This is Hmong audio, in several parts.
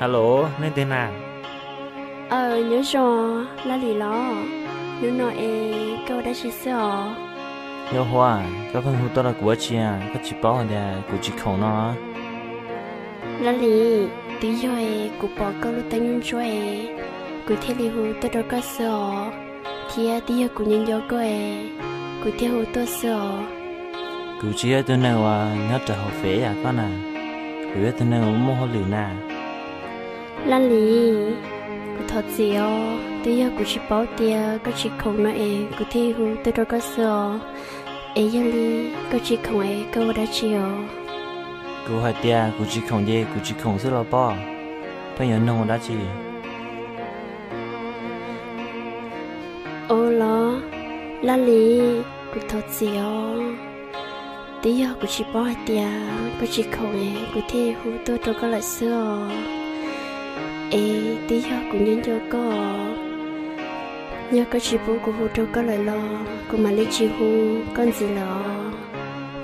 Alo, leej twg na? Aw, nyob zoo, Laj Lis los? Hnub no es koj ua dab tsi xwb os? Nkauj Huab, koj pheej hu tuaj rau kuv ua dab tsi a, koj tsis paub hais tias kuv tsis khoom no? Laj Lis, twb yog es kuv pom koj lub teeb ntsuab ntsuab es kuv thiaj li hu tuaj rau koj xwb os, thiab twb yog kuv nco nco koj es kuv thiaj hu tuaj xwb os. Kuv tsis yog tus neeg uas nyob rau hauv fem yam koj na, kuv yog tus neeg uas muaj hauj lwm na. Laj Lis, kuv thov txim os, twb yog kuv tsis paub tias koj tsis khoom no es kuv thiaj hu tuaj rau koj xwb os. Es yog li koj tsis khoom es koj ua dab tsi os? Kuv hais tias kuv tsis khoom ces kuv tsis khoom xwb los pob, pheej yuav nug ua dab tsi? Ua los, Laj Lis, kuv thov txim os, twb yog kuv tsis paub hais tias koj tsis khoom es kuv thiaj hu tuaj rau koj lawm xwb os. Es twb yog kuv nco nco koj, yog koj tsis pub kuv hu rau koj lawm los kuv mam li tsis hu koj ntxiv lawm os.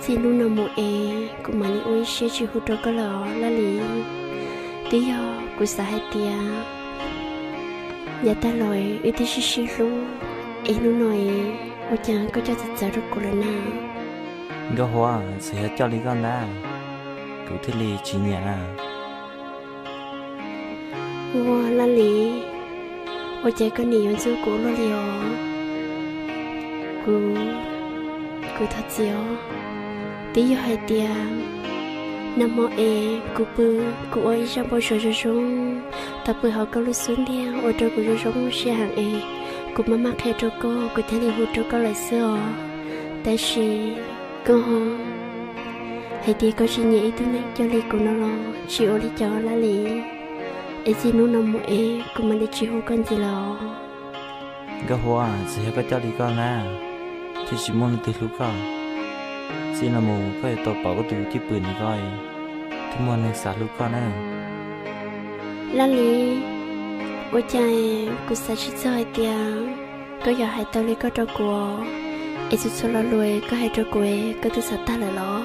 Txij hnub no mus es kuv mam li ua ib siab tsis hu rau koj lawm os Laj Lis. Twb yog kuv xav hais tias yav tag los wb twb sib sib hlub, es hnub no es ua cas koj coj txawv txawv rau kuv lawm na? Nkauj Huab, txawm yog coj li koj ntag, kuv thiaj li tsis nyiam na. Ua Laj Lis, ua cas koj nim yuav ntxub kuv luaj li os? Kuv, kuv thov txim os. Twb yog hais tias nag hmo es kuv pw, kuv ua ib zaj npau suav zoo zoo tau pw hauv koj lub xub ntiag ua rau kuv zoo zoo siab heev es kuv maj maj qhia rau koj, kuv thiaj li hu rau koj lawm xwb os. Tab sis koj ho hais tias koj tsis nyiam ib tug neeg coj li kuv no los tsis ua li cas Laj Lis. Es txij hnub no mus es kuv mam li tsis hu koj ntxiv lawm os. Nkauj Huab, txawm yog koj coj li koj na, thiaj tsis muaj leej twg hlub koj. Txij no mus koj yuav tau pom koj tus cwj pwm ntawm koj, thiaj muaj neeg xav hlub koj na. Laj Lis, ua cas kuv xav tsis txog hais tias koj yuav hais tau li koj rau kuv, es txhua txhua lo lus koj hais rau kuv koj twb xav tag lawm los?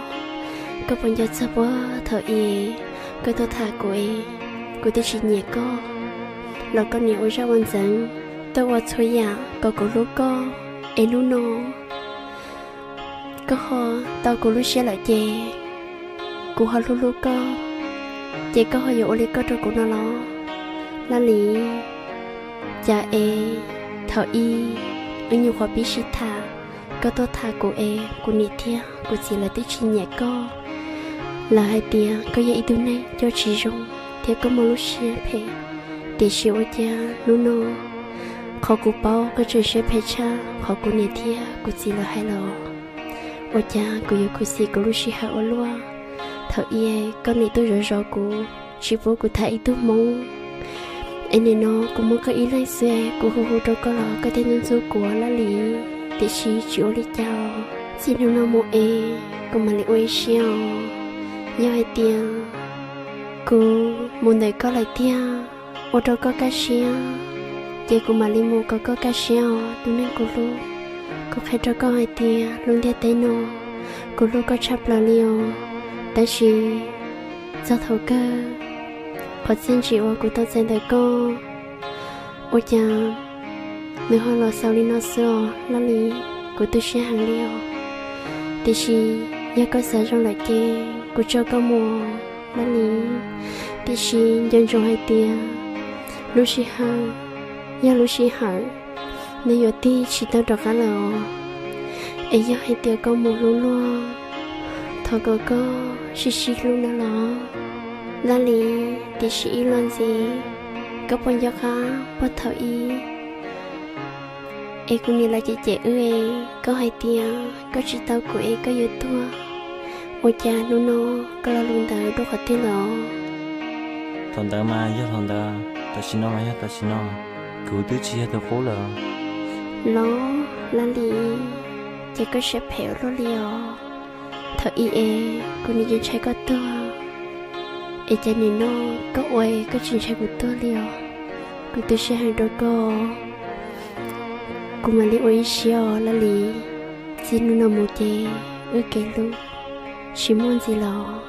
Koj puas nco txog puag thaum ub koj tuaj tham kuv es kuv twb tsis nyiam koj los koj nim ua zaj ua ntxeev tuaj ua txhua yam kom kuv hlub koj, es hnub no koj ho tau kuv lub siab lawm ces kuv ho hlub hlub koj, ces koj ho yuav ua li koj rau kuv no los? Laj Lis, cas es thaum ub wb nyuam qhuav pib sib tham, koj tuaj tham kuv es kuv niam thiab kuv txiv lawv twb tsis nyiam koj. Lawv hais tias koj yog ib tug neeg coj tsis zoo thiab koj muaj lub siab phem. Tiam sis ua cas hnub no qhov kuv paub koj tseem siab phem tshaj qhov kuv niam thiab kuv txiv lawv hais los? Ua cas kuv yuav khuv xim kuv lub sij hawm ua luaj? Thaum ub koj nim tuaj zov zov kuv, tsis pub kuv tham ib tug hmoob. Es nim no kuv muaj koj ib leeg xwb, kuv hu hu rau koj los koj thiaj ntxub ntxub kuv Laj Lis. Tiam sis tsis ua li cas, txij hnub no mus es kuv mam li ua ib siab os. Yog hais tias kuv mus ntawm koj lawm tiag, ua rau koj kaj siab, ces kuv mam li mus kom koj kaj siab os tus neeg kuv hlub. Kuv qhia rau koj hais tias lub ntiaj teb no kuv hlub koj tshaj plaws li os. Tab sis txog thaum kawg, qhov txiaj ntsim uas kuv tau txais ntawm koj, ua cas nws ho los xaus li no xwb os Laj Lis. Kuv tu siab heev li os. Tiam sis yog koj xav zoo lawm ces kuv tso koj mus Laj Lis. Tiam sis nco ntsoov hais tias lub sij hawm yog lub sij hawm, nws yuav tig tsis tau rov qab lawm os. Es yog hais tias koj mus hlub luag, thov kom koj sib sib hlub nawb los Laj Lis. Tiam sis ib los ntxiv, koj puas nco qab puag thaum ub es kuv niam lawv cem cem wb es koj hais tias koj tsis tau kuv es koj yuav tuag? Ua cas hnub no koj lo lus ntawd dua qhov twg los? Thaum ntawd mas yog thaum ntawd, tam sim no mas yog tam sim no, kuv twb tsis yog tus qub lawm. Los Laj Lis, ces koj siab phem ua luaj li os. Thaum ub es kuv nim yeej ntshai koj tuag, es cas nim no koj ua koj tsis ntshai kuv tuag li os? Kuv tu siab heev rau koj. Kuv mam li ua ib siab os Laj Lis. Txij hnub no mus ces wb kev hlub tsis muaj ntxiv los.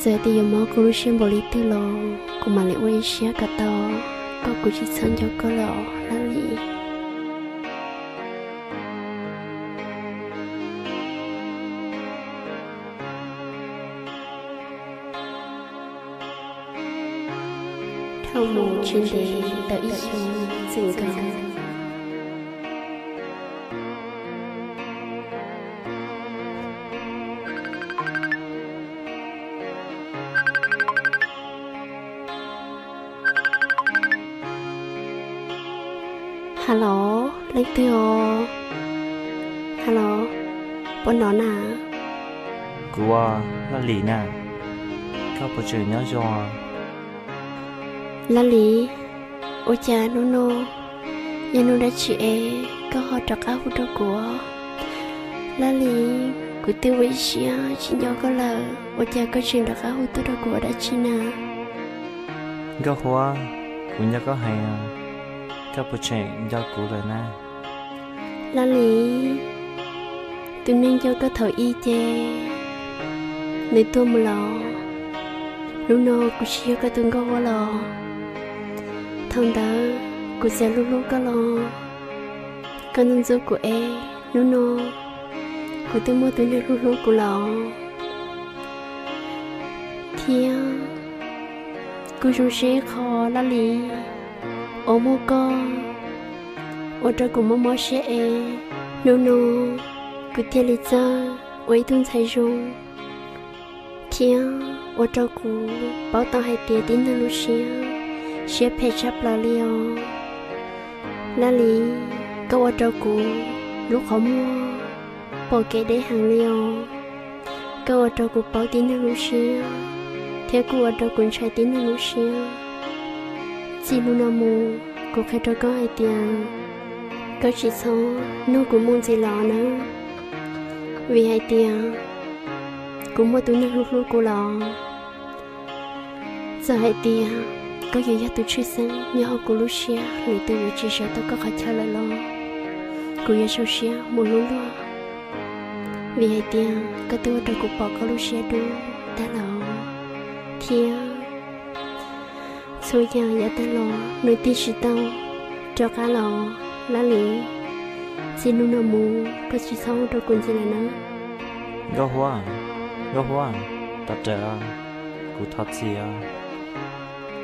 Txawm tias yuav mob kuv lub siab npaum li twg los kuv mam li ua ib siab kom tau, koj kuv tsis txhob nco koj lawm Laj Lis. Dhau mus tsis ntev ntawm ib xyoos txwm nkaus. Hello, leej twg os? Hello, puas hnov na? Kuv, Laj Lis na, koj puas tseem nyob zoo? Laj Lis, ua cas hnub no yog hnub dab tsi es koj ho rov qab hu rau kuv? Laj Lis, kuv twb ua ib siab tsis nco koj lawm, ua cas koj tseem rov qab hu tuaj rau kuv ua dab tsi na? Nkauj Huab, kuv nco koj heev, koj puas tseem nco kuv lawm na? Laj Lis, tus neeg nco koj thaum ub ces nws tuag mus lawm. Hnub no kuv tsis yog koj tus Nkauj Huab lawm. Thaum ntawd kuv txawm hlub hlub koj los koj ntxub ntxub kuv es hnub no kuv twb muaj tus neeg hlub hlub kuv lawm. Thiab kuv zoo siab ib qho Laj Lis, uas muaj koj ua rau kuv mob mob siab es hnub no kuv thiaj li txawj ua ib tug ntxhais zoo, thiab ua rau kuv paub tau hais tias tib neeg lub siab, siab phem tshaj plaws li os. Laj Lis, koj ua rau kuv lub qhov muag pom kev deb heev li os. Koj ua rau kuv paub tib neeg lub siab, thiab kuj ua rau kuv ntshai tib neeg lub siab. Txij hnub no mus, kuv qhia rau koj hais tias koj tsis txhob nug kuv mus ntxiv lawm nawb, vim hais tias kuv muaj tus neeg hlub hlub kuv lawm. Txawm hais tias koj yuav yog tus tshwj xeeb nyob hauv kuv lub siab, lwm tus yuav tsis sawv tau koj qhov chaw lawm los kuv yuav sau siab mus hlub luag, vim hais tias koj twb ua rau kuv pom koj lub siab dub tag lawm, thiab txhua yam yav tag los nws tig tsis tau rov qab los. Laj Lis, txij hnub no mus koj tsis txhob hu rau kuv ntxiv lawm nawb. Nkauj Huab, Nkauj Huab, tos rawv, kuv thov txim.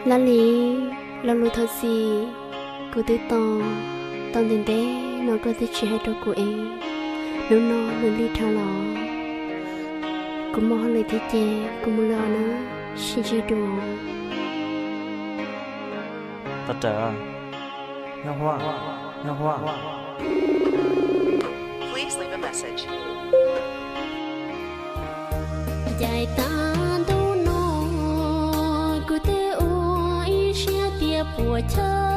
Laj Lis, lo lus thov txim kuv twb tos tau ntev ntev no koj twb tsis hais rau kuv es hnub no nws lig dhau los kuv muaj hauj lwm thiab ces kuv mus lawm nawb, sib ntsib dua. Tos rawv, Nkauj Huab, Nkauj Huab. Ncaim tag ntuj no kuv twb ua ib siab tias puas chawj